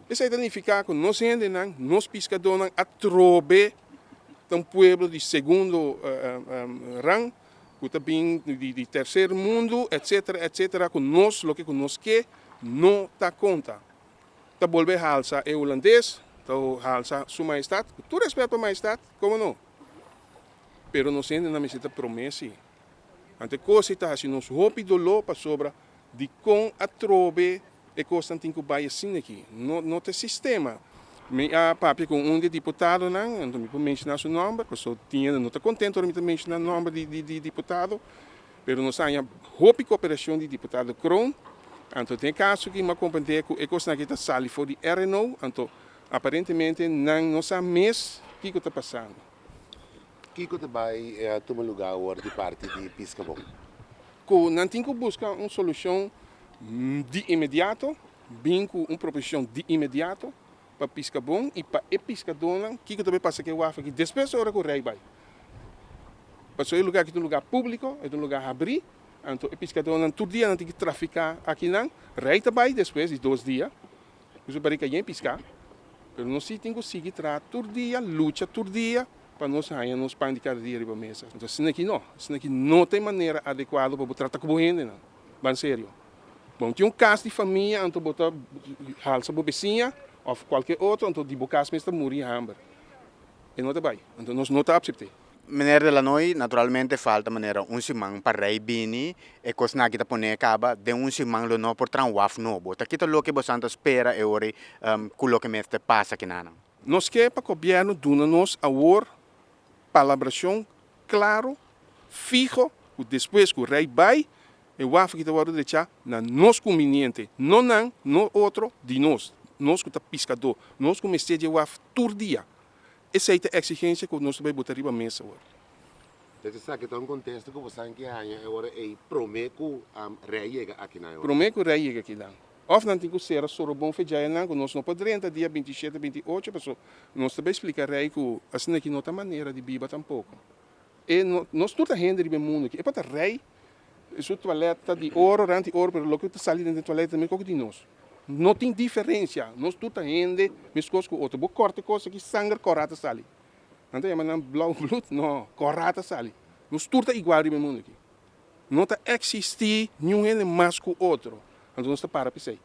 Esei ta nifiká ku nos hendenan, nos piskadónan atrobe ta un pueblo di segundo rang ku ta bin di terser mundu etsetera etsetera ku nos loke ku nos ke no ta konta. Ta bolbe halsa e hulandes, ta halsa su mahestat, ku tur rèspèt pa mahestat, komo no? Pero nos hendenan mester ta promé si. Anto e kos ei ta hasi nos hopi doló pasobra dikon atrobe e kosnan tin ku bai asina aki. No no ta e sistema. Mi a papia ku un di e diputadonan, anto mi por menshoná su nòmber, pasobra tin hende no ta kontento ora mi ta menshoná nòmber di di di diputado, pero nos a haña hopi koperashon di diputado Kroon. Anto den e kaso aki mi a komprendé ku e kosnan aki ta sali for di RNO, anto aparentemente nan no sa mes kiko ta pasando. Kiko ta bai tuma lugá awor di parti di Piskabon? Ku nan tin ku buska un solushon di inmediato, bin ku un proposishon di inmediato pa Piskabon i pa e piskadónan kiko ta bai pasa ku e waf aki despues ora ku rei bai. Pasobra e lugá aki ta un lugá públiko, e ta un lugá habrí, anto e piskadónan tur dia nan tin ku trafiká akinan. Rei ta bai despues di dos dia, ku su barika yen piská, pero nos si tin ku sigui traha tur dia, lucha tur dia pa nos haña nos pan di kada dia riba mesa. Entonces asina aki no, asina aki no ta e manera adecuado pa bo trata cu bo hendenan. Ban serio. Bo no tin un cas di famia anto bo ta halsa bo beciña of cualkier otro anto di bo cas mes ta muri hamber. E no ta bay. Anto nos no ta acepte. Meneer De Lannoy, naturalmente falta manera un siman pa Rey bini, e cosnan aki ta pone caba, den un siman lo no por traha un waf nobo. Ta kita loke bosan ta spera e ora cu loke mester pasa kinanan? Nos ke pa gobièrnu duna nos awor palabrashon klaro, fiho, ku despues ku Rei bai, e waf aki ta wòrdu drechá na nos kumbiniente, no nan, no otro, di nos, nos ku ta piskadó, nos ku mester di e waf tur dia. Esei ta e eksigensia ku nos ta bai bota riba mesa awor. Entonces esaki ta un kontesto ku bosan ke haña e ora ei promé ku Rei yega akinan e ora? Promé ku Rei yega akinan. Òf nan tin ku sera Sorobon fejayanan ku nos no por drenta dia 27, 28, paso nos ta bai splika Rei ku asina aki no ta manera di biba tampoko. E no, nos tur ta hende riba e mundu aki. E por ta Rei, su tualèt ta di oro, rant di oro, pero loke ta sali den e tualèt ta meskos ku di nos. No tin diferensia, nos tur ta hende meskos ku otro. Bo kòrta e kos aki, sanger kòrá ta sali. Nan ta yama nan blauw bloed? No, kòrá ta sali. Nos tur ta igual riba e mundu aki. No ta eksistí niun hende mas ku otro. Anto nos ta para p'esei.